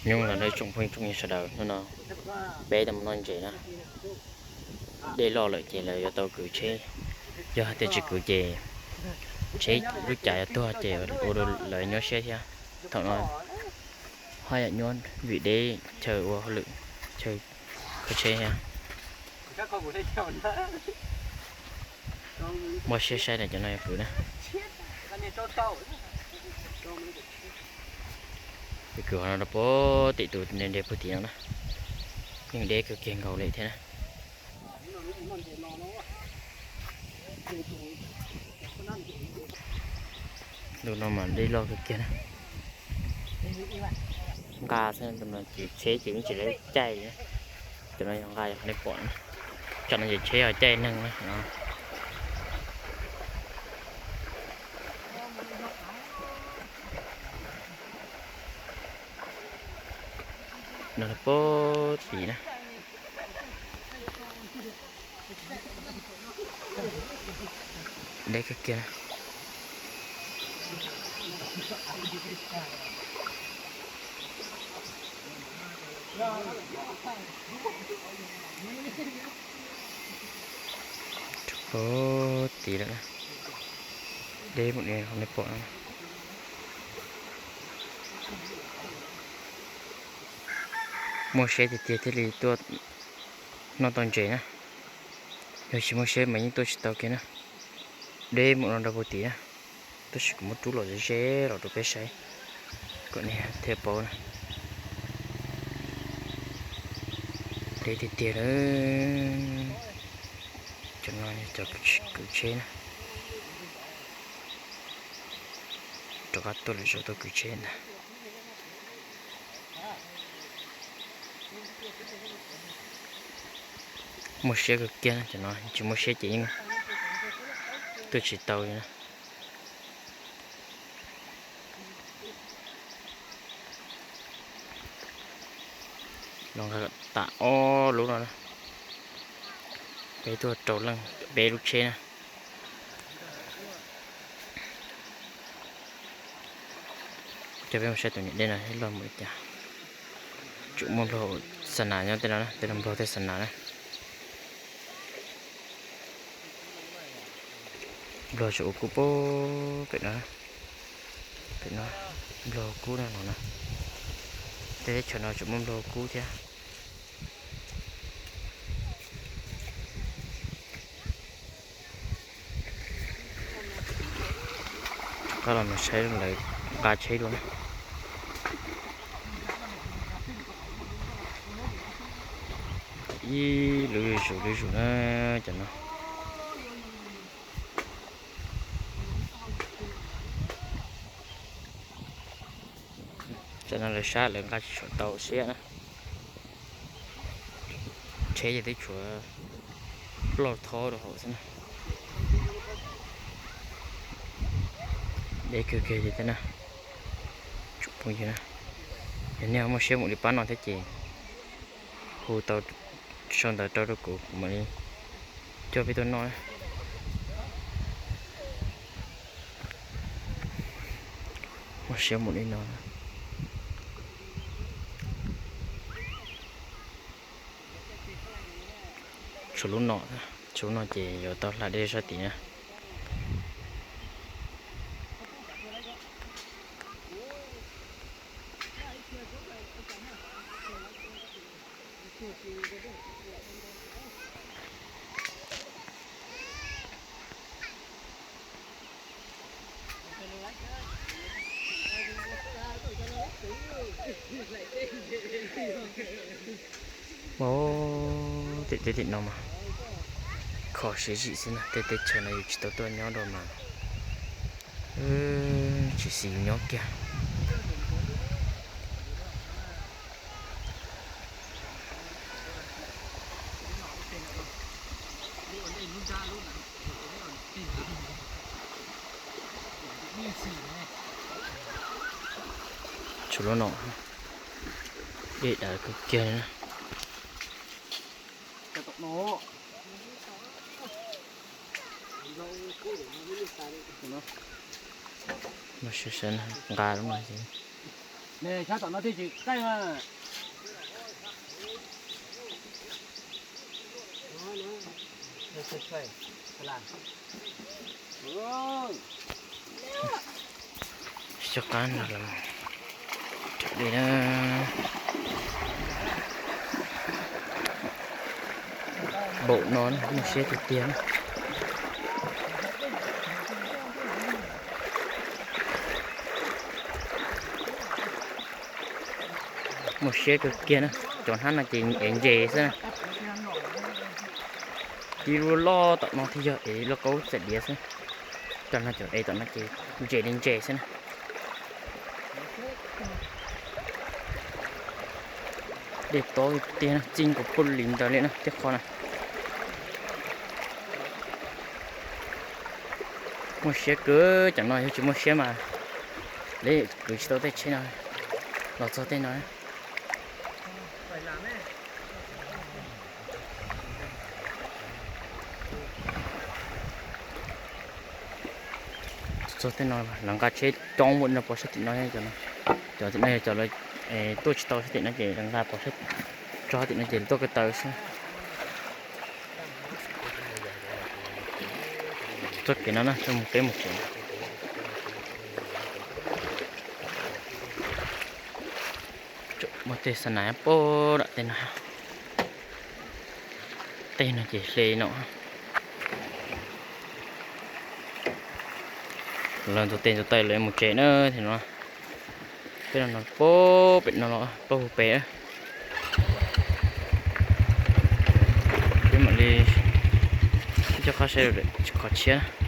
Nyob zoo tsoom phooj tsoom ywg sawv daws, hnub no peb tau mus noj ntses na. Dej loj lawm ces lawv yuav tau kwv tsheb, yog hais tias tsis kwv ces tsheb lub cav yuav tuag ces ua rau lawv nyuaj siab thiab. Thaum no haj yam nyuaj vim deb chaw ua hauj lwm, chaw kho tsheb thiab. Muaj siab saib na, cov no yog kwv na. Kwv qhov no rau puag tim tus nres nres puag tim no na, yeej deb kawg kiag nkaus li thiab na. Ntu no mas dej loj kawg kiag na. Nqa xwb, tus no ces tsheb ces yeej tsis lawv caij li. Tus no yog nqa, yog nej pom, tsam no ces tsheb ho caij neeg na. No puag tim na. Deb kawg kiag. Puag tim lawm, deb mus li nej pom no. Muaj siab tiag tiag thiaj li tuaj noj tau ntses na. Yog tsis muaj siab mas yeej tuaj tsis tau kiag na. Deb mus no rau puag tim na. Tab sis kuv muab rub los ze ze los rau peb saib kom nej thiaj paub na. Deb tiag tiag lawm. Cov no yog cov kwv tsheb na. Rov qab tuaj lwm zaus tuaj kwv tsheb ntag. Muaj siab kawg kiag na, cov no tsis muaj siab ces yeej tuaj tsis tau li na. Los nqa tas ob lub no na, peb tuaj rau leej peb lub tsheb na. Coj peb mus saib tus niam dej no los mus li cas. Tseem muaj nplog xa nas nyob tej no na, tej no nplog tej xa nas na. Nplog tseem ua kub puag pem no, pem no nplog kub na no na. Tej teb chaws no tseem muaj nplog kub thiab. Rov qab los mus saib lawv nqa tsheb dua na. Ib lwm zus lwm zus na, cov no. Tam no lawv sab lawv nqa tsis tshua tau siab na. Tsheb ces twb tshuav ploj thob rau hauv xwb na. Deb kawg kiag li thiab na. Tsoom phooj ywg na, yog nej ho muaj siab mus li pab no thiab ces hu tau sau ntawv rau rau kuv, kuv mam li coj peb tuaj noj na. Muaj siab mus li no. Tshuav lub no, tshuav lub no ces yuav tau hla dej sab tid na. Ua, tim tej tim no mas kho siab zim xwb na, tej teb chaws no yus tsis tau tuaj nyob dua mas tsis xis yus nyob kiag. Tshuav lub no, dej dav kawg kiag li na. Nqa lub no ces Nws sab tom no thiaj tsis qaij mas. Tsis tshua qab no los raws li na. Npaum no na, muaj siab tiag tiag na. Muaj siab kawg kiag na, cov hnab no ces ev ntses xwb na. Tib lub loj tom no thiaj yog ev lauj kaub txais diav xwb. Cov no cov ev tom no ces ntses li ntses xwb na. Dej tob tiag na, txij nkaus puag li ntawd li na, tej qho na. Muaj siab kawg, cov no yog tsis muaj siab mas lawv kwv tsis tau tej tsheb no los txog tej no. Txog tej no lawv nqa tsheb coob ua no pov sab tim no, cov tim no yog cov tuaj tsis tau sab tim no ces lawv nqa pov sab, tso sab tim no ces tuaj ko taw xwb. Txoj kev no na, peb mus tsev. Muaj tej xa nas puag nram tej no. Tej no ces hle no. Lawv ntxuav tes ntxuav taw lawv mus tsev na, no. Peb no no puag pem no los puag hu pem. Peb mam li coj qab saib qhov tshiab.